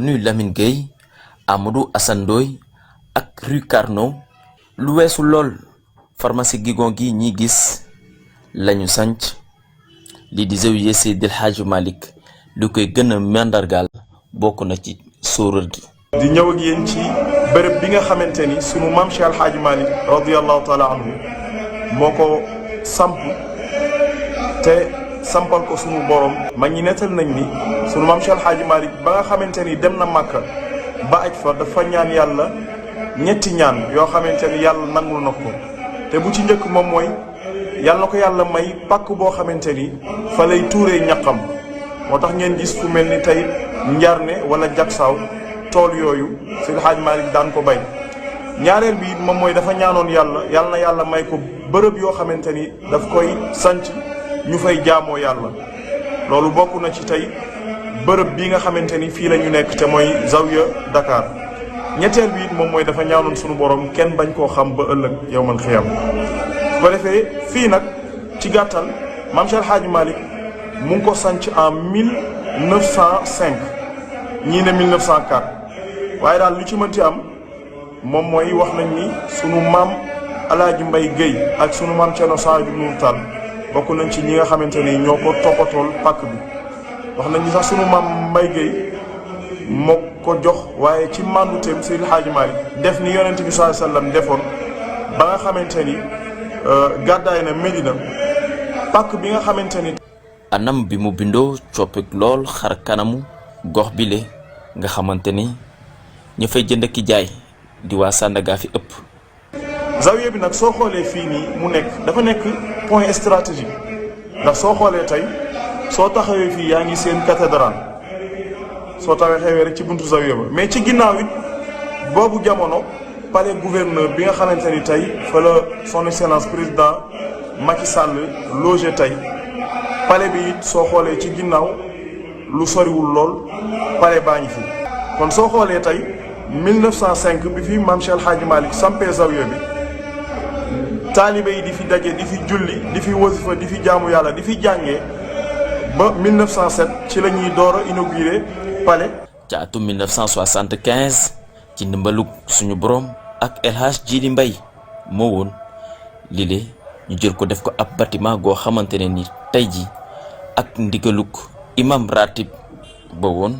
Rue Lamine Gueye Amadou Assane Ndoye ak rue Carnot lu weesu lool pharmacie Guigon gi ñi gis lañu sanc li di zawiya Seydi El Hadji Malick lu koy gën a mandargaal bokk na ci sóorar gi di ñëw ak yéen ci bërëb bi nga xamante ni sunu maam Cheikh El Hadji Malick radiyallahu taala anhu moo ko samp te sampal ko sunu borom mag ñi nettal nañ ni sunu maam Cheikh El Hadji Malick ba nga xamante ni dem na Màkka ba aj fa dafa ñaan yàlla ñetti ñaan yoo xamante ni yàlla nangul na ko te bu ci njëkk moom mooy yàlla na ko yàlla may pàkk boo xamante ni fa lay tuuree ñaqam moo tax ngeen gis fu mel ni tey Njarne wala Jaksaaw tool yooyu Seydi Hadji Malick daan ko bay ñaareel bi moom mooy dafa ñaanoon yàlla na yàlla may ko bërëb yoo xamante ni daf koy sanc ñu fay jaamoo yàlla loolu bokk na ci tey bërëb bi nga xamante ni fii la ñu nekk te mooy Zawiya Dakar ñetteel bi moom mooy dafa ñaanoon sunu borom kenn bañ koo xam ba ëllëg yawmal xiyam su ko defee fii nag ci gàttal maam Cheikh El Hadji Malick mu ngi ko sanc en 1905 ñii ne 1904 waaye daal lu ci mënti am moom mooy wax nañ ni sunu maam Alaaji Mbay Guèye ak sunu maam Cerno Saïdu Nuur Taal bokk nañ ci ñi nga xamante ni ñoo ko toppatool pàkk bi wax nañ ni sax sunu maam Mbay Guèye moo ko jox waaye ci mànduteem Seydi El Hadji Malick def ni yonent bi sallallahu alayhi wasallam defoon ba nga xamante ni gàddaay na Medina pàkk bi nga xamante ni anam bi mu bindoo coppik lool xar kanamu gox bile nga xamante ni ña fay jënd ki jaay di waa Sandaga fi ëpp zawiya bi nag soo xoolee fii nii mu nekk dafa nekk point stratégique ndax soo xoolee tey soo taxawee fii yaa ngi seen cathédrale soo taxawee rek ci buntu zawiya ba mais ci ginnaaw it boobu jamono palais gouverneur bi nga xamante ni tey fa la son excellence président Macky Sall logé tey palais bi it soo xoolee ci ginnaaw lu soriwul lool palais baa ngi fi kon soo xoolee tey 1905 bi fi maam Cheikh El Hadji Malick sampee zawiya bi taalibe yi di fi daje di fi julli di fi wasifa di fi jaamu yàlla di fi jàngee ba 1907 ci la ñuy door a inauguré palais. ca atum 1975 ci ndimbalu suñu borom ak El Hadj Djili Mbaye moo woon lile ñu jël ko def ko ab bâtiment goo xamante ne ni tey ji ak ndigaluk imam ratib ba woon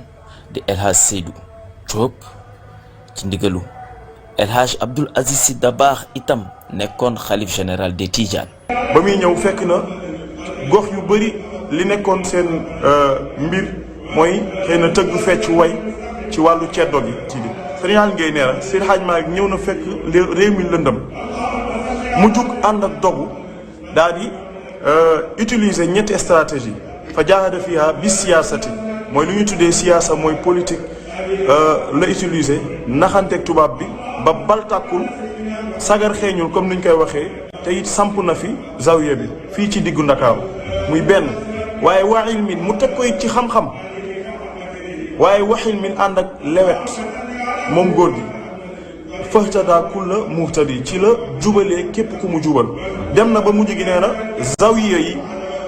di El Hadj Seydou Diop ci ndigalu El Hadj Abdoul Aziz Sy Dabakh itam nekkoon xalif général des Tidianes. ba muy ñëw fekk na gox yu bëri li nekkoon seen mbir mooy xëy na tëgg fecc way ci wàllu ceddo gi ci li Sëriñ Aly Ngouille nee na Seydi Hadji Malick ñëw na fekk réew mi lëndëm mu jug ànd ak dogu daal di utiliser ñetti stratégie fa jaahada fiha bi siyaasati mooy lu ñu tuddee siyaasa mooy politique la utiliser naxanteeg tubaab bi ba baltàkkul sagar xeeñul comme niñ koy waxee te it samp na fi zawiya bi fii ci diggu Ndakaaru muy benn waaye wa ilmin mu teg ko it ci xam-xam waaye wa ilmin ànd ak lewet moom góor gi fahtada kulla muhtadi ci la jubalee képp ku mu jubal dem na ba mujj gi nee na zawiya yi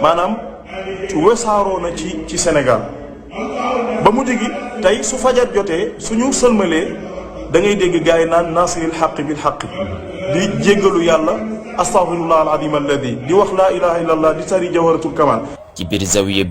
maanaam wesaaroo na ci Sénégal ba mujj gi tey su fajar jotee suñu sëlmalee da ngay dégg gars yi naan nasiril xaqi bil xaqi di jéggalu yàlla astaghfirullah al azim alladi di wax laa ilaha illallah di tari jawharatul kamal ci biir zawiya bi